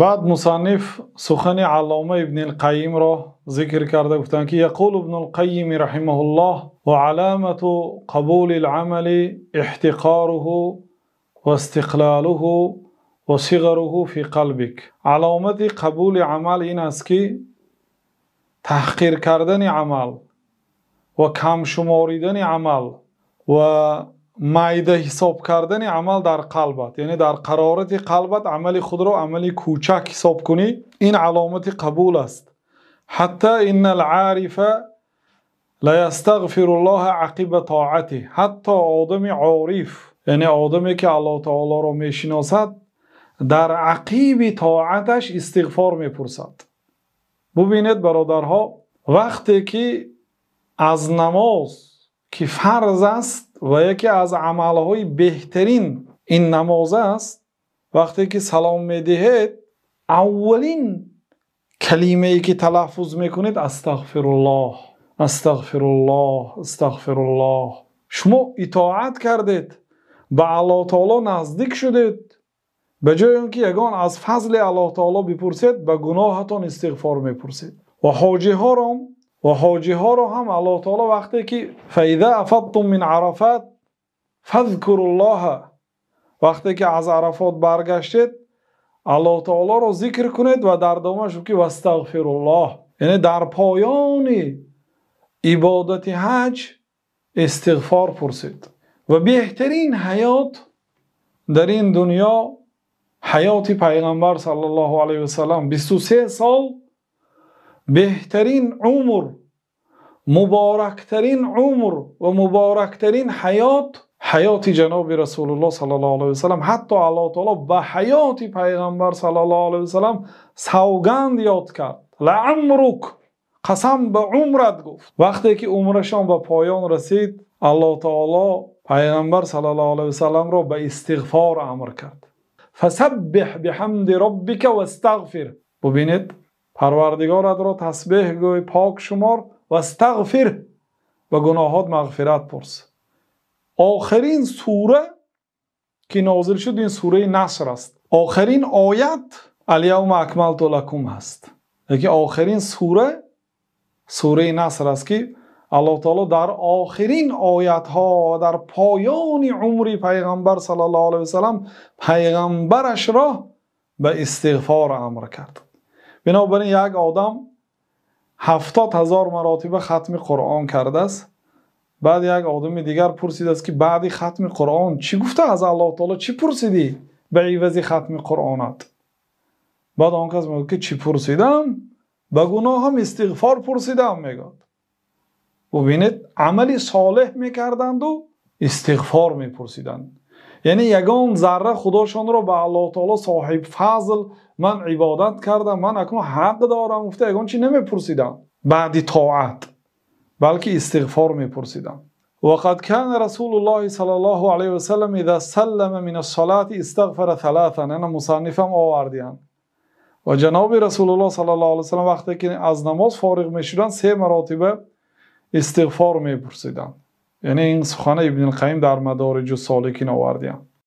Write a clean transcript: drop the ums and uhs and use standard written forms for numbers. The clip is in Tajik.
Баъд мусанниф сухани Аллома Ибни Қайимро зикр карда гуфтанд, ки يقول ابن القيم رحمه الله: وعلامة قبول العمل احتقاره واستقلاله وصغره في قلبك. Аломати қабули амал ин аст, ки таҳқир кардани амал ва кам шуморидани амал ва майда ҳисоб кардани амал дар қалбат, яъне дар қарорати қалбат амали худро амали кӯчак ҳисоб кунӣ, ин аломати қабул аст. حتى إن العارف ليستغفر الله عقب طاعته. Ҳатто одами ориф, яъне одаме ки Аллоҳ таолоро мешиносад, дар ақиби тоаташ истиғфор мепурсад. Бубинед, бародарҳо, вақте ки аз намоз, ки фарз аст ва яке аз амалҳои беҳтарин ин намоз аст, вақте ки салом медиҳед, аввалин калимае ки талаффуз мекунед: астағфируллоҳ, астағфируллоҳ, астағфируллоҳ. Шумо итоат кардед, ба Аллоҳ таоло наздик шудед, ба ҷои он ки ягон аз фазли Аллоҳ таоло бипурсед, ба гуноҳатон истиғфор мепурсед. Ва ҳоҷиҳоро ҳам Аллоҳ таоло вақте ки فإذا أفضتم من عرفات فاذكروا الله, вақте ки аз Арафот баргаштед, Аллоҳ таолоро зикр кунед, ва дар домаш ки واستغفروا الله, яъне дар поёни ибодати ҳаҷ истиғфор пурсед. Ва беҳтарин ҳаёт дар ин дунё ҳаёти Пайғамбар саллаллоҳу алайҳи васаллам, 23 сол беҳтарин умр, муборактарин умр ва муборактарин ҳаёт, ҳаёти ҷаноби Расулуллоҳ саллаллоҳу алайҳи васаллам. Ҳатто Аллоҳ таоло ба ҳаёти Пайғамбар саллаллоҳу алайҳи васаллам савганд ёд кард: لعمرك, қасам ба умрат гуфт. Вақте ки умрашон ба поён расид, Аллоҳ таоло Пайғамбар саллаллоҳу алайҳи васалламро ба истиғфор амр кард: فسبح بحمد ربك واستغفره. Бубинед, Парвардигоратро тасбеҳ гӯй, пок шумор, واستغفره, ба гуноҳот мағфират пурс. Охирин сура ки нозил шуд, ин сураи Наср аст. Охирин оят اليوم أكملت لكم ҳаст, лекин охирин сура сураи Наср аст, ки Аллоҳ таоло дар охирин оятҳо, дар поёни умри Пайғамбар саллаллоҳу алайҳи васаллам пайғамбарашро ба истиғфор амр кард. Бинобар ин як одам 70 000 маротиба хатми Қуръон кардааст. Баъд як одами дигар пурсидааст, ки баъди хатми Қуръон чӣ гуфта, аз Аллоҳ таоло чӣ пурсидӣ ба ивази хатми Қуръонат? Баъд он кас мегӯяд, ки чӣ пурсидам? Ба гуноҳам истиғфор пурсидам, мегӯяд. Бубинед, амали солеҳ мекарданду истиғфор мепурсиданд, яъне ягон зарра худошонро ба Аллоҳ таоло соҳиби фазл, ман ибодат кардам, ман акнун ҳақ дорам гуфта, ягон чи намепурсидам баъди тоат, балки истиғфор мепурсидам. وقد كان رسول الله صلى الله عليه وسلم إذا سلم من الصلاة استغفر ثلاثا. Ана мусаннифам овардиянд. Ва ҷаноби Расулуллоҳ саллаллоҳу алайҳи васаллам вақте ки аз намоз фориғ мешуданд, се маротиба истиғфор мепурсиданд. Яъне ин сухана Ибни Қайим дар Мадориҷу Соликин овардиянд.